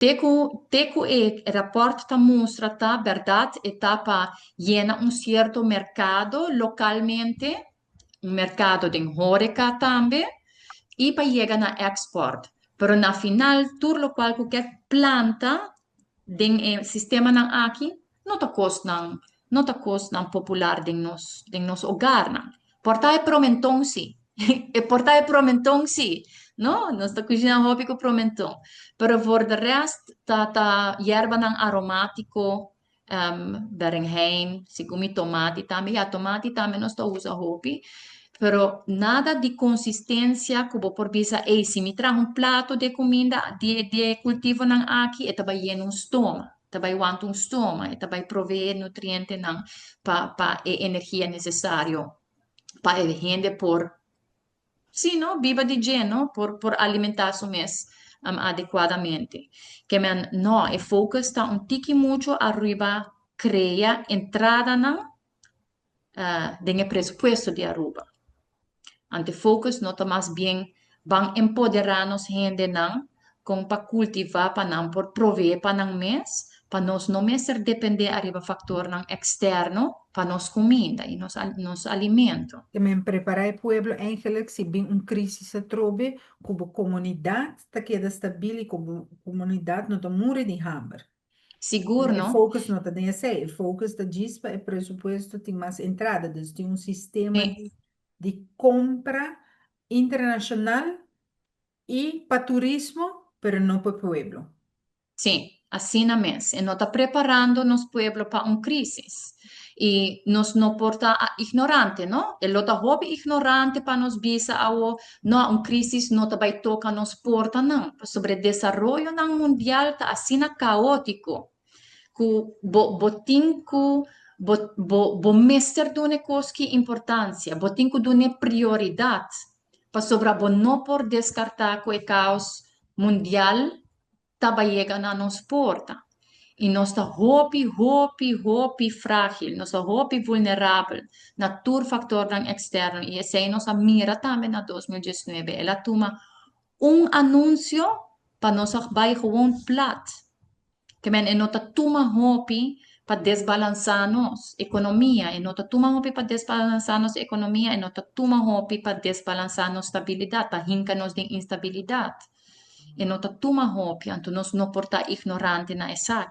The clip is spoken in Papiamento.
Te ku e rapport ta mustra ta berdad, e ta pa yena un cierto mercado localmente, un mercado di horeca tambe, y pa yega na export. Pero na final, tur loke cu planta den sistemanan aki, no ta cosnan popular den nos hogarnan. Por ta e promenton si. E por ta e promenton si. No, nos ta cushina hopi cu promenton. Pero voor de rest, ta yerbanan aromatico, berenhein, segun tomati tambe, ja, tomati tambe nos ta usa hopi. Pero nada di consistencia cu bo por bisa: "Ei, si mi traha un plato di cuminda di cultivonan aki, e ta bay yena un stoma, ta bay wanta un stoma, ta bay provee nutrientenan pa e energia necesario pa e hende por si, no, biba di dje, no, por alimenta su mes adecuadamente." Kiermen, no, e focus ta un tiki mucho ariba crea entradanan den presupuesto di Aruba. Anto focus no ta mas bien ban empodera nos hendenan con pa cultiva pa nan por provee pa nan mes, pa nos no mester depende ariba factornan externo pa nos cuminda y nos alimento. Tambe prepara e pueblo eigenlijk si bin un crisis atrobe, como comunidad ta keda stabil y como comunidad no ta muri di hamber. Sigur, E no? focus no ta den esey, e focus ta djis pa e presupuesto tin mas entrada, dus tin un sistema di compra internacional y pa turismo, pero no pa pueblo. Si, asina mes. E no ta preparando nos pueblo pa un crisis. Y nos no por ta ignorante, no? E lo ta hopi ignorante pa nos bisa awo, no, un crisis no ta bay toca nos porta, no. Sobre desaroyonan mundial ta asina caotico cu bo tin cu bo mester duna cos ki importancia, bo tin cu duna prioridad. Pasobra bo no por descarta cu e caos mundial ta bay yega na nos porta. Y nos ta hopi, hopi, hopi fragil, nos ta hopi vulnerabel na tur factornan externo. Y esey nos a mira tambe na 2019. El a tuma un anuncio pa nos bay gewoon plat. Kiermen, e no ta tuma hopi pa desbalansa nos economia, e no ta tuma hopi pa desbalansa nos economia, e no ta tuma hopi pa desbalansa nos stabilidad, pa hinca nos den instabilidad. E no ta tuma hopi, anto nos no por ta ignorante na esaki.